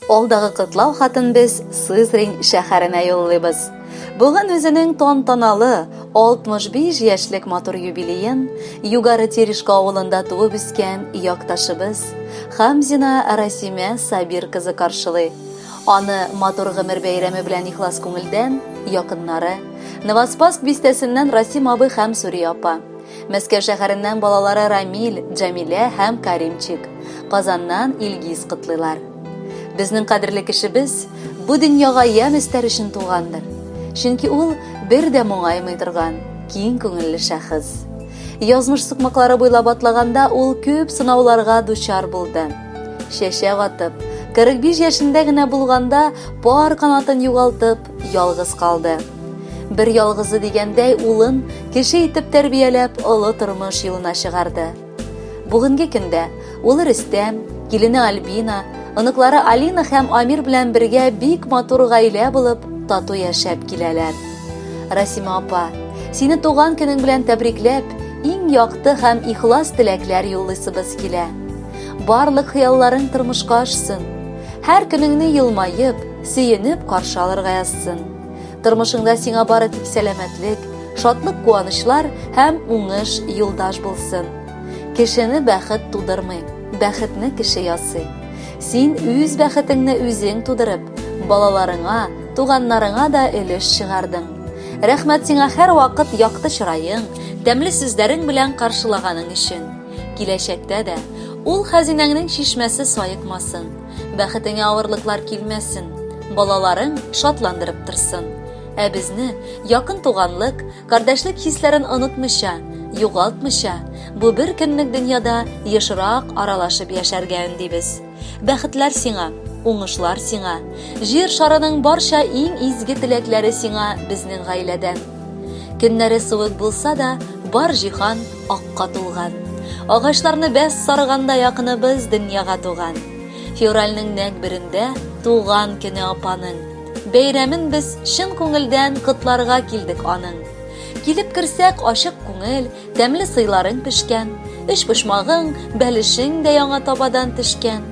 Алдагы котлау хатын без Сызрань шәһәренә юллыйбыз. Бүген үзенең тантаналы 65 яшьлек матур юбилеен Югары Терешка авылында туып үскән якташыбыз Хамзина Расимә Сабир кызы каршылый. Аны матур гомер бәйрәме белән ихлас күңелдән якыннары, Новоспасск бистәсеннән Расим абый һәм Сурия апа, Мәскәү шәһәреннән балалары Рамил, Джамилә һәм Каримчик, Казаннан Илгиз котлыйлар. Безнең кадерле кешебез бу дөньяга ямь өстәр өчен тугандыр. Чөнки ул бер дә моңаймый торган, киң күңелле шәхес. Язмыш сукмаклары буйлап атлаганда ул күп сынауларга дучар булды. Чәчәк атып, 45 яшендә генә булганда пар канатын югалтып, ялгыз калды. Бер ялгызы дигәндәй улын кеше итеп тәрбияләп, олы тормыш юлына чыгарды. Бүгенге көндә улы Рөстәм, килене Альбина, оныклары Алина һәм Амир белән бергә бик матур гаилә булып, тату яшәп киләләр. Расима апа, сине туган көнең белән тәбрикләп, иң якты һәм ихлас теләкләр юллыйсыбыз килә. Барлык хыялларың тормышка ашсын. Һәр көнеңне елмаеп, сөенеп каршы алырга язсын. Тормышыңда сиңа бары тик сәламәтлек, шатлык-куанычлар һәм уңыш юлдаш булсын. Кешене бәхет тудырмый, бәхетне кеше ясый. Син үз бәхетеңне үзең тудырып, балаларыңа, туганнарыңа да өлеш чыгардың. Рәхмәт сиңа һәрвакыт якты чыраең, тәмле сүзләрең белән каршылаганың өчен. Киләчәктә дә ул хәзинәңнең чишмәсе саекмасын. Бәхетеңә авырлыклар килмәсен, балаларың шатландырып торсын. Ә безне, якын туганлык, кардәшлек хисләрен онытмыйча, югалтмыйча, бу бер көнлек дөньяда ешрак аралашып яшәргә өндибез. Бәхетләр сиңа, уңышлар сиңа, җир шарының барча иң изге теләкләре сиңа безнең гаиләдән. Көннәре суык булса да, бар җиһан акка тулган. Агачларны бәс сарганда якыныбыз дөньяга туган. Февральнең нәк берендә туган көне апаның. Бәйрәмен без чын күңелдән котларга килдек аның. Килеп керсәк, ачык күңел, тәмле сыйларың пешкән. Өч почмагың, бәлешең дә яңа табадан төшкән.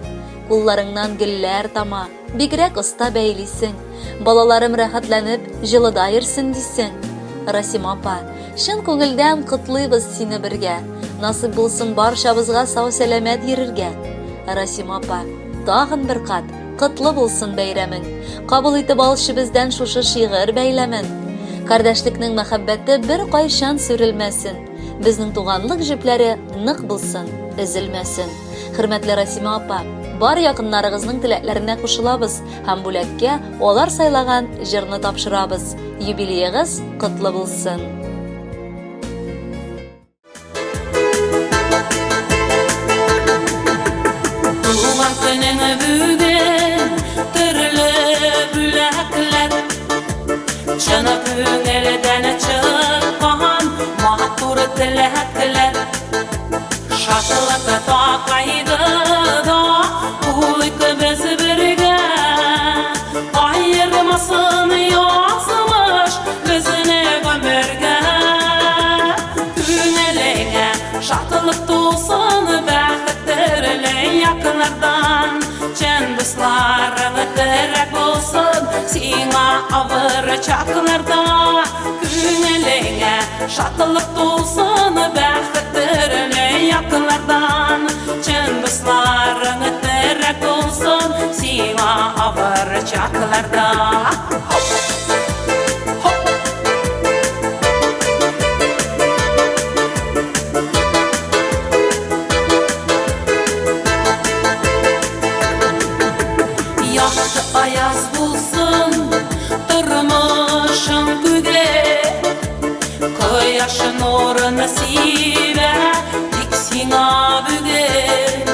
Кулларыңнан гөлләр тама, Бигрәк оста бәйлисең. Балаларым рәхәтләнеп җылыда йөрсен дисең. Расима апа, чын күңелдән котлыйбыз сине бергә. Насыйп булсын барчабызга сау-сәламәт йөрергә. Расима апа, тагын бер кат котлы булсын бәйрәмең. Кабул итеп алчы бездән шушы шигырь бәйләмен. Кардәшлекнең мәхәббәте беркайчан сүрелмәсен. Безнең туганлык җепләре нык булсын, өзелмәсен. Хөрмәтле Расима апа, бар якыннарыгызның теләкләренә кушылабыз һәм бүләккә алар сайлаган җырны тапшырабыз. Юбилеегыз котлы булсын! Туган көнең бүген төрле бүләкләр Чын күңелдән чыккан матур теләкләр Шатлык такайды да булыйк без бергә. Аермасын язмыш безне гомергә. Күңелеңә шатлык тулсын, бәхет төрле яклардан. Чын дусларың терәк булсын сиңа авыр чакларда. Күңелеңә шатлык тулсын, бәхет төрле яклардан. Чын дусларың терәк булсын сиңа авыр чакларда. Хоп! Хоп! Якты аяз булсын тормышың күге, Кояш нурын сибә тик сиңа бүген.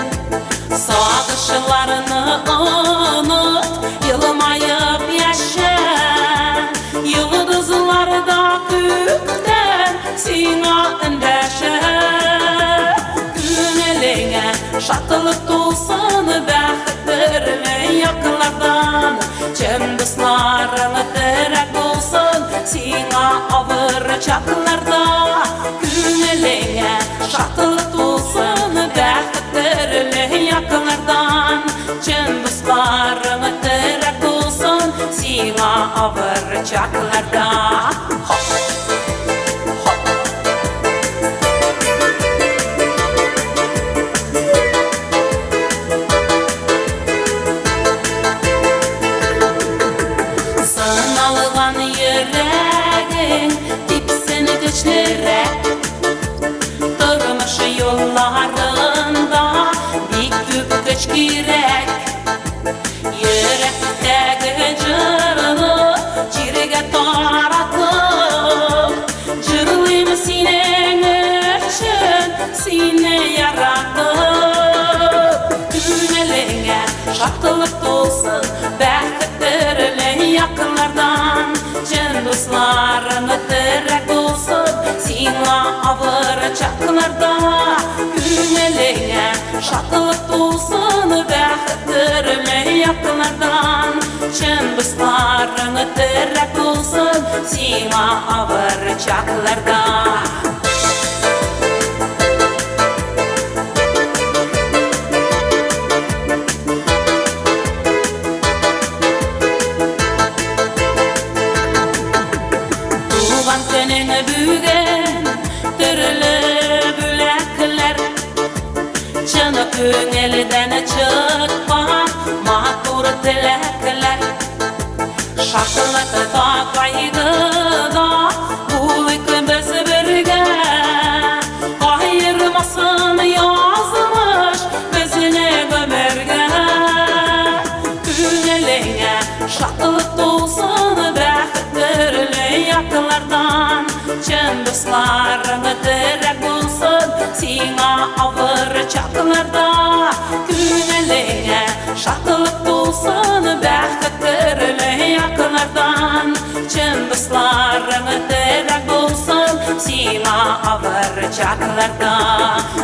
Сагышларны оныт, елмаеп яшә, Йолдызлар да күктән сиңа эндәшә. Күңелеңә шатлык тулсын, бәхет төрле яклардан. Чын дусларың терәк булсын сиңа авыр чакларда. Күңелеңә шатлык тулсын, бәхет төрле яклардан. Чын дусларың. авыр чакларда. Хоп! Хоп! Сыналган йөрәгең типсен көчлерәк. Тормыш юлларында бик күп көч кирәк. Йөрәктәге җырны җиргә таратып, җырлыйм синең өчен, сине яратып. Күңелеңә шатлык тулсын, бәхет төрле якыннардан, чын дусларың терәк булсын, сиңа авыр чакларда. Күңелеңә шатлык тулсын, бәхет төрле якыннардан, чын дусларың терәк булсын, сиңа авыр чакларда. Туган көнең бүген, төрле бүләкләр, чын күңелдән чыккан матур теләкләр. Шатлыкта, кайгыда булыйк без бергә, аермасын язмыш безне гомергә. Күңелеңә шатлык тулсын, бәхет төрле якыннардан, чын дусларың терәк булсын, сиңа авыр чакларда. Күңелеңә шатлык тулсын, бәхет төрле якыннардан, чын дусларың терәк булсын, сиңа авыр чакларда.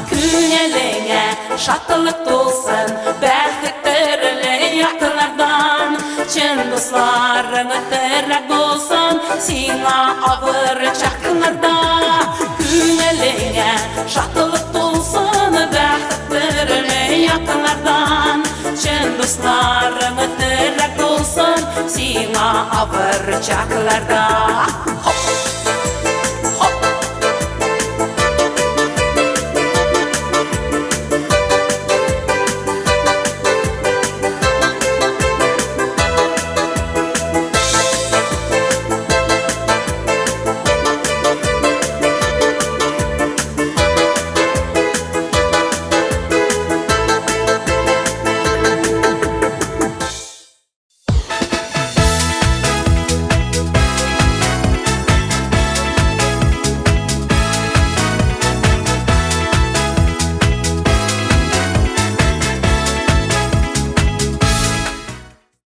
Күңелеңә шатлык тулсын, бәхет төрле якыннардан, чын дусларың терәк булсын, сиңа авыр чакларда. Күңелеңә шатлык тулсын, бәхет төрле якыннардан, чын дусларың терәк булсын, сиңа авыр чакларда.